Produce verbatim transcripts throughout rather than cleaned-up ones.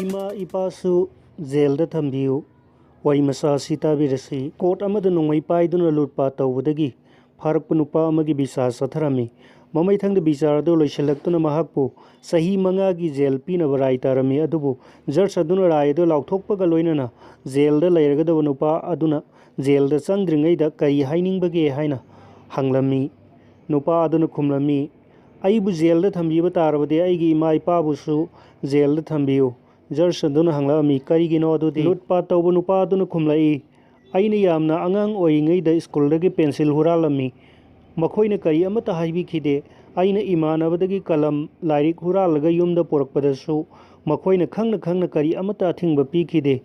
ꯏꯃꯥ ꯏꯄꯥꯁꯨ ꯖꯦꯜꯗ ꯊꯝꯕꯤꯌꯨ꯫ ꯋꯥꯔꯤ ꯃꯆꯥ ꯑꯁꯤ ꯇꯥꯕꯤꯔꯁꯤ꯫ ꯀꯣꯔꯠ ꯑꯃꯗ ꯅꯣꯡꯃꯩ ꯄꯥꯏꯗꯨꯅ ꯂꯨꯠꯄꯥꯠ ꯇꯧꯕꯗꯒꯤ ꯐꯥꯔꯛꯄ ꯅꯨꯄꯥ ꯑꯃꯒꯤ ꯕꯤꯆꯥꯔ ꯆꯠꯊꯔꯝꯃꯤ꯫ ꯃꯃꯩꯊꯪꯗ ꯕꯤꯆꯥꯔ ꯑꯗꯨ ꯂꯣꯏꯁꯤꯜꯂꯛꯇꯨꯅ ꯃꯍꯥꯛꯄꯨ ꯆꯍꯤ ꯃꯉꯥꯒꯤ ꯖꯦꯜ ꯄꯤꯅꯕ ꯔꯥꯏ ꯇꯥꯔꯝꯃꯤ꯫ ꯑꯗꯨꯕꯨ ꯖꯖ ꯑꯗꯨꯅ ꯔꯥꯏ ꯑꯗꯨ ꯂꯥꯎꯊꯣꯛꯄꯒ ꯂꯣꯏꯅꯅ ꯖꯦꯜꯗ ꯂꯩꯔꯒꯗꯕ ꯅꯨꯄꯥ ꯑꯗꯨꯅ ꯖꯦꯜꯗ ꯆꯪꯗ꯭ꯔꯤꯉꯩꯗ ꯀꯔꯤ ꯍꯥꯏꯅꯤꯡꯕꯒꯦ ꯍꯥꯏꯅ ꯍꯪꯂꯝꯃꯤ꯫ ꯅꯨꯄꯥ ꯑꯗꯨꯅ ꯈꯨꯝꯂꯝꯃꯤ, "ꯑꯩꯕꯨ ꯖꯦꯜꯗ ꯊꯝꯕꯤꯕ ꯇꯥꯔꯕꯗꯤ ꯑꯩꯒꯤ ꯏꯃꯥ ꯏꯄꯥꯕꯨꯁꯨ ꯖꯦꯜꯗ ꯊꯝꯕꯤꯌꯨ"꯫ ꯖꯖ ꯑꯗꯨꯅ ꯍꯪꯂꯛꯑꯝꯃꯤ, "ꯀꯔꯤꯒꯤꯅꯣ ꯑꯗꯨꯗꯤ?" ꯂꯨꯠꯄꯥꯠ ꯇꯧꯕ ꯅꯨꯄꯥ ꯑꯗꯨꯅ ꯈꯨꯝꯂꯛꯏ, "ꯑꯩꯅ ꯌꯥꯝꯅ ꯑꯉꯥꯡ ꯑꯣꯏꯔꯤꯉꯩꯗ ꯁ꯭ꯀꯨꯜꯗꯒꯤ ꯄꯦꯟꯁꯤꯜ ꯍꯨꯔꯥꯜꯂꯝꯃꯤ꯫ ꯃꯈꯣꯏꯅ ꯀꯔꯤ ꯑꯃꯠꯇ ꯍꯥꯏꯕꯤꯈꯤꯗꯦ꯫ ꯑꯩꯅ ꯏꯃꯥꯟꯅꯕꯗꯒꯤ ꯀꯂꯝ, ꯂꯥꯏꯔꯤꯛ ꯍꯨꯔꯥꯜꯂꯒ ꯌꯨꯝꯗ ꯄꯨꯔꯛꯄꯗꯁꯨ ꯃꯈꯣꯏꯅ ꯈꯪꯅ ꯈꯪꯅ ꯀꯔꯤ ꯑꯃꯠꯇ ꯑꯊꯤꯡꯕ ꯄꯤꯈꯤꯗꯦ꯫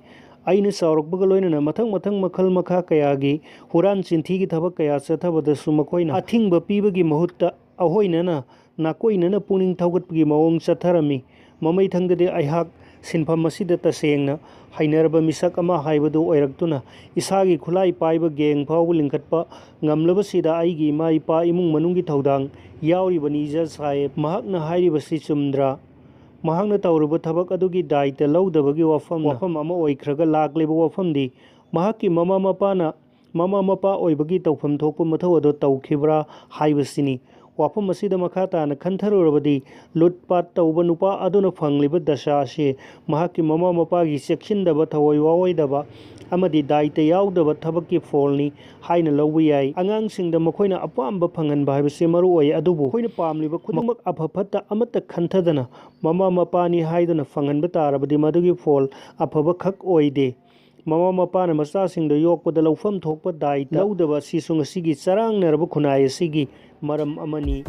ꯑꯩꯅ ꯆꯥꯎꯔꯛꯄꯒ ꯂꯣꯏꯅꯅ ꯃꯊꯪ ꯃꯊꯪ ꯃꯈꯜ ꯃꯈꯥ ꯀꯌꯥꯒꯤ ꯍꯨꯔꯥꯟ ꯆꯤꯟꯊꯤꯒꯤ ꯊꯕꯛ ꯀꯌꯥ ꯆꯠꯊꯕꯗꯁꯨ ꯃꯈꯣꯏꯅ ꯑꯊꯤꯡꯕ ꯄꯤꯕꯒꯤ ꯃꯍꯨꯠꯇ ꯑꯍꯣꯏꯅꯅ ꯅꯥꯀꯣꯏꯅꯅ ꯄꯨꯛꯅꯤꯡ ꯊꯧꯒꯠꯄꯒꯤ ꯃꯑꯣꯡ ꯆꯠꯊꯔꯝꯃꯤ꯫ ꯃꯃꯩꯊꯪꯗꯗꯤ ꯑꯩꯍꯥꯛ ꯁꯤꯟꯐꯝ ꯑꯁꯤꯗ ꯇꯁꯦꯡꯅ ꯍꯩꯅꯔꯕ ꯃꯤꯁꯛ ꯑꯃ ꯍꯥꯏꯕꯗꯨ ꯑꯣꯏꯔꯛꯇꯨꯅ ꯏꯁꯥꯒꯤ ꯈꯨꯠꯂꯥꯏ ꯄꯥꯏꯕ ꯒꯦꯡ ꯐꯥꯎꯕ ꯂꯤꯡꯈꯠꯄ ꯉꯝꯂꯕꯁꯤꯗ ꯑꯩꯒꯤ ꯏꯃꯥ ꯏꯄꯥ ꯏꯃꯨꯡ ꯃꯅꯨꯡꯒꯤ ꯊꯧꯗꯥꯡ ꯌꯥꯎꯔꯤꯕꯅꯤ ꯖꯖ ꯁꯥꯍꯦꯕ꯫ ꯃꯍꯥꯛꯅ ꯍꯥꯏꯔꯤꯕꯁꯤ ꯆꯨꯝꯗ꯭ꯔꯥ? ꯃꯍꯥꯛꯅ ꯇꯧꯔꯤꯕ ꯊꯕꯛ ꯑꯗꯨꯒꯤ ꯗꯥꯏꯇ ꯂꯧꯗꯕꯒꯤ ꯋꯥꯐꯝꯅ ꯋꯥꯐꯝ ꯑꯃ ꯑꯣꯏꯈ꯭ꯔꯒ ꯂꯥꯛꯂꯤꯕ ꯋꯥꯐꯝꯗꯤ ꯃꯍꯥꯛꯀꯤ ꯃꯃꯥ ꯃꯄꯥꯅ ꯃꯃꯥ ꯃꯄꯥ ꯑꯣꯏꯕꯒꯤ ꯇꯧꯐꯝ ꯊꯣꯛꯄ ꯃꯊꯧ ꯑꯗꯨ ꯇꯧꯈꯤꯕ꯭ꯔꯥ ꯍꯥꯏꯕꯁꯤꯅꯤ꯫ ꯋꯥꯐꯝ ꯑꯁꯤꯗ ꯃꯈꯥ ꯇꯥꯅ ꯈꯟꯊꯔꯨꯔꯕꯗꯤ ꯂꯨꯠꯄꯥꯠ ꯇꯧꯕ ꯅꯨꯄꯥ ꯑꯗꯨꯅ ꯐꯪꯂꯤꯕ ꯗꯁꯥ ꯑꯁꯤ ꯃꯍꯥꯛꯀꯤ ꯃꯃꯥ ꯃꯄꯥꯒꯤ ꯆꯦꯛꯁꯤꯟꯗꯕ, ꯊꯑꯣꯏ ꯋꯥꯑꯣꯏꯗꯕ ꯑꯃꯗꯤ ꯗꯥꯏꯇ ꯌꯥꯎꯗꯕ ꯊꯕꯛꯀꯤ ꯐꯣꯜꯅꯤ ꯍꯥꯏꯅ ꯂꯧꯕ ꯌꯥꯏ꯫ ꯑꯉꯥꯡꯁꯤꯡꯗ ꯃꯈꯣꯏꯅ ꯑꯄꯥꯝꯕ ꯐꯪꯍꯟꯕ ꯍꯥꯏꯕꯁꯤ ꯃꯔꯨ ꯑꯣꯏ, ꯑꯗꯨꯕꯨ ꯑꯩꯈꯣꯏꯅ ꯄꯥꯝꯂꯤꯕ ꯈꯨꯗꯤꯡꯃꯛ ꯑꯐ ꯐꯠꯇ ꯑꯃꯠꯇ ꯈꯟꯊꯗꯅ ꯃꯃꯥ ꯃꯄꯥꯅꯤ ꯍꯥꯏꯗꯨꯅ ꯐꯪꯍꯟꯕ ꯇꯥꯔꯕꯗꯤ ꯃꯗꯨꯒꯤ ꯐꯣꯜ ꯑꯐꯕ ꯈꯛ ꯑꯣꯏꯗꯦ꯫ ꯃꯃꯥ ꯃꯄꯥꯅ ꯃꯆꯥꯁꯤꯡꯗ ꯌꯣꯛꯄꯗ ꯂꯧꯐꯝ ꯊꯣꯛꯄ ꯗꯥꯏꯇ ꯂꯧꯗꯕ ꯑꯁꯤꯁꯨ ꯉꯁꯤꯒꯤ ꯆꯔꯥꯡꯅꯔꯕ ꯈꯨꯟꯅꯥꯏ ꯑꯁꯤꯒꯤ ꯃꯔꯝ ꯑꯃꯅꯤ꯫